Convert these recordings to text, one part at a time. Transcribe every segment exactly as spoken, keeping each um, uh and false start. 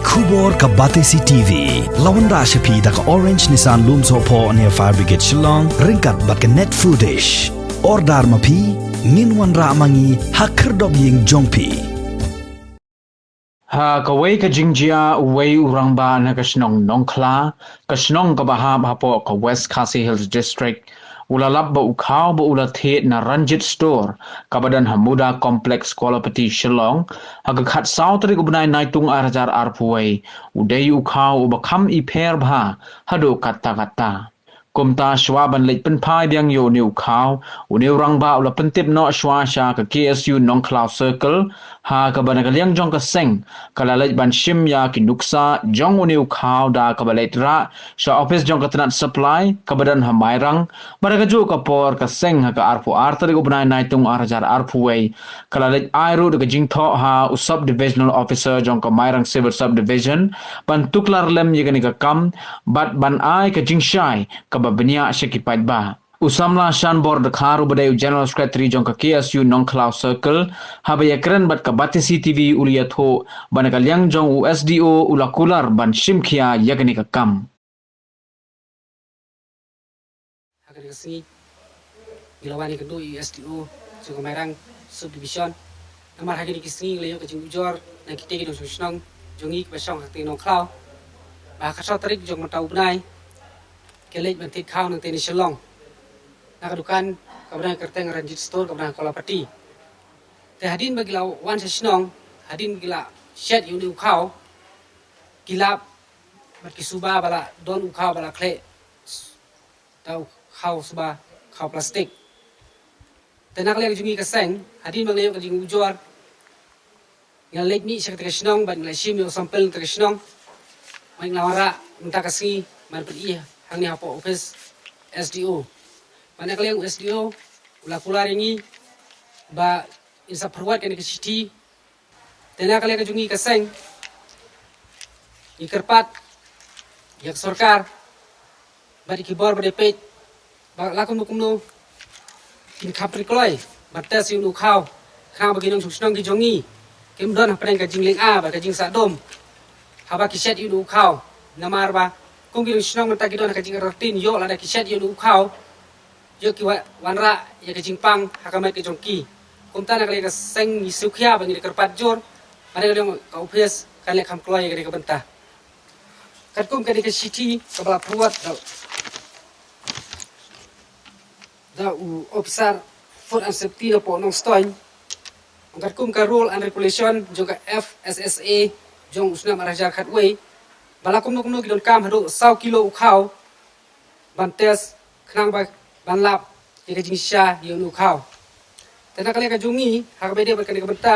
Khubor ka Batesi T V. La wanrah sha phi da ka Orange Nissan Lumsohphoh near Fire Brigade Shillong, ryngkat bad ka Net Foodish. Order ma phi, ngin wanrah ma ngi ha khyrdop ïing jong phi. Ha kawei ka jingjia, uwei u rangbah na ka shnong Nongkhla, ka shnong kaba hap hapoh ka West Khasi Hills District, u la lap ba u khaw ba u la thied na Ranjit Store, kaba don ha Muda Complex, Kwalapati, Shillong, ha ka khatsaw tarik u bnai Naitung arhajar arphew wei, u dei u khaw uba kham i pher bha haduh katta katta. Kumta, shwa ban leit pynphai biang ïa une u khaw, une u rangbah u la pyntip noh shwa sha ka K S U Nongkhlaw Circle, ha kaba na ka liang jong ka seng ka la leit ban shim ïa ki nuksa jong une u khaw da kaba leit rah sha office jong ka tnat supply kaba don ha Mairang. Bad ha kajuh ka por, ka seng, ha ka arphew ar tarik u bnai Naitung arhajar arphew wei, ka la leit ai ruh da ka jingthoh ha u Sub Divisional Officer jong ka Mairang Civil Subdivision ban tuklar lem ïa kane ka kam bad ban ai ka jingshai kaba bniah sha ki paidbah. U samla Shanbor Dkhar, uba dei u General Secretary jong ka K S U Nongkhlaw Circle, haba ïakren bad ka Batesi T V, u la ïathuh ba na ka liang jong u S D O u la kular ban shim khia ïa kane ka kam. Ha kane ka sngi ngi la wan ïakynduh ïa u S D O jong ka Mairang Subdivision. Namar ha kine ki sngi ngi la ïoh ka jingujor na kitei ki nongshong shnong jong ngi kiba shong ha kata ka Nongkhlaw, ba ha ka saw tarik jong mynta u bnai ki leit ban thied khaw nangtei na Shillong, na ka dukan kaba dang kyrteng Ranjit Store kaba dang ha Kwalapati. Te hadien ba ki la wan sha shnong, hadien ba ki la shet ïa une u khaw, ki lap bad ki suba ba la don u khaw ba la khleh da u khaw suba, khaw plastik. Te na ka liang jong ngi ka seng, hadien ba ngi la ïoh ka jingujor, ngi la leit mih sha kata ka shnong bad ngi la shim ïa u sample na kata ka shnong. Bad ngi la wanrah mynta ka sngi ban pyni hangne hapoh office S D O. Bad na ka liang u S D O u la kular ïa ngi ba ngin sa pyrwat kane ka shithi. Te na ka liang ka jong ngi ka seng, ngi kyrpad ïa ka sorkar bad ïa ki bor ba dei peit ba la kumno kumno kin kham pynkloi ban test ïa une u khaw, khnang ba ki nongshong shnong ki jong ngi kim don hapdeng ka jinglynga bad ka jingsahdom haba ki shet ïa une u khaw. Namar ba kum ki nongshong shnong mynta ki don ha ka jingartatien, ïoh lada ki shet ïa une u khaw, ïoh ki wa-, wanrah ïa ka jingpang ha ka met ka jong ki. Kumta na ka liang ka seng ngi sngewkhia bad ngi da kyrpad jur ba na ka liang ka office kan leh kham kloi ïa ka dei ka bynta. Katkum ka dei ka shithi kaba la pyrwat da, da u officer Food and Safety napoh Nongstoiñ, katkum ka rule and regulation jong ka F S S A jong u snem arhajar khatwei, ba la kumno kumno ki donkam haduh saw kilo u khaw ban test, khnang ba ban lap ïa ka jingshisha ïa une u khaw. Te na ka liang ka jong ngi, ha kaba ïadei bad kane ka bynta,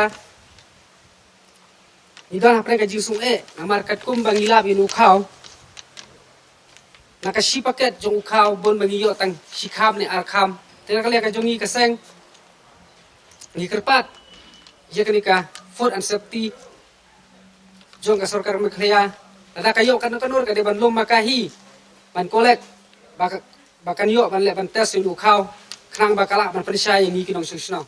ngi don hapdeng ka jingsngewsih, namar katkum ba ngi lap ïa une u khaw, na ka shi paket jong u khaw bun ba ngi ïoh tang shi kham ne ar kham. Te na ka liang ka jong ngi ka seng, ngi kyrpad ïa kane ka Food and Safety jong ka sorkar Meghalaya, lada ka ïoh katno katno ruh ka dei ban lum ma ka hi ban collect, ba ka, ba kan ïoh ban leh ban test ïa une u khaw, khnang ba ka lah ban pynshai ïa ngi ki nongshong shnong.